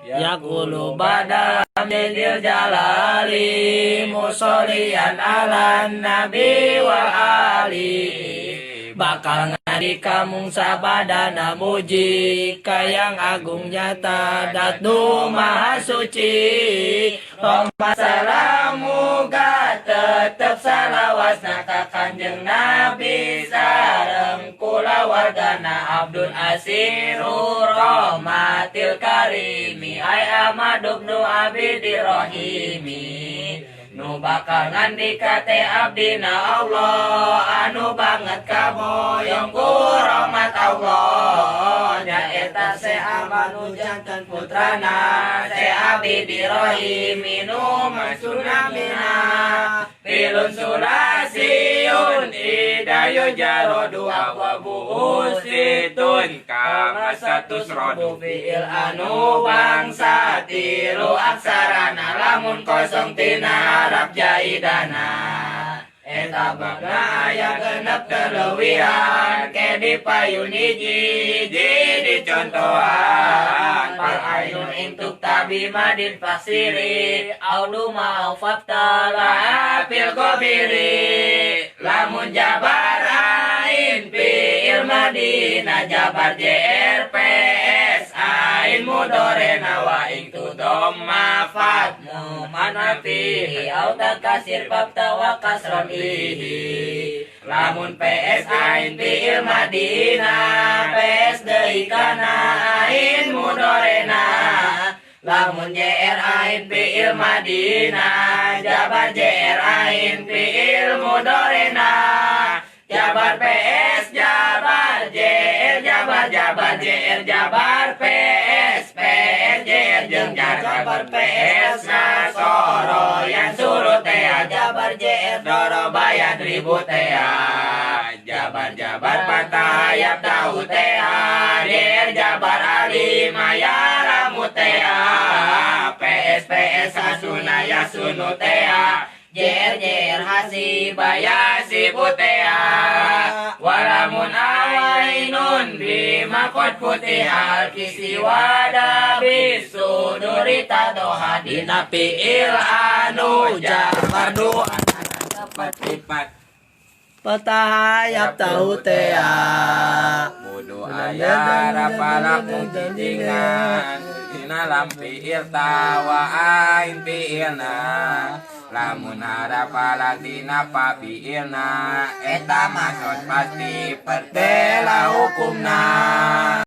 Yaqulu ba'da hamdil jalali musholiyan ala nabi wal ali. Bakal ngandika mung sabadana muji ka yang agung nyata dat nu maha suci. Roma salam muga tetep salawasna ka Kanjeng Nabi sareng kulawargana. Abdun asiru rahmatil karimi ay Ahmad ibnu Abidi Rahimi. Nu bakal ngandika teh abdina Allah anu banget kaboyong ku rahmat Allah, nyaeta Syekh Ahmad nu janten putrana Syekh Abidi Rahimi nu masunamina Filun sulasiyun idayu jarodu awabu situn kama satu rodu. Fi'il anu bangsa tilu aksarana, lamun kosong tina harap jaidana, eta babna aya 6 keleuwihan, ke di payun hiji hiji dicontohan. Fal ayun intuk tabi madin fasiri au duma au faftala fil gobiri. Lamun jabar ain fi'il madina, jabar JRPS ain mudorena, wa ing tudomma fatmu mana fihi au takasir fafta wa kasron ihi. Lamun PS ain fi'il madina, PS deui kana ain mudorena. Lamun JR ain fi'il madina, jabar JR ain fi'il mudorena, jabar PS jabar JR jabar jabar JR jabar PS PS JR jeung jabar PS nasoro yang surut teh, jabar JR doroba yadribu teh, Jabar jabar patah yap tahu teh, JR jabar alima ya'lamu teh, PS PS hasuna yahsunu teh, JR JR hasiba yahsibu teh. Walamun ainun bima qad futihal kisi wada bisuduri tadoha dina fi'il anu jabar dua seperti Patah yap tahu teh. Kudu aya rapalak cicingan dina lam fi'il tawa ain fi'ilna. Lamun harapalak dina pa fi'ilna, eta maksud pasti pertela hukumna.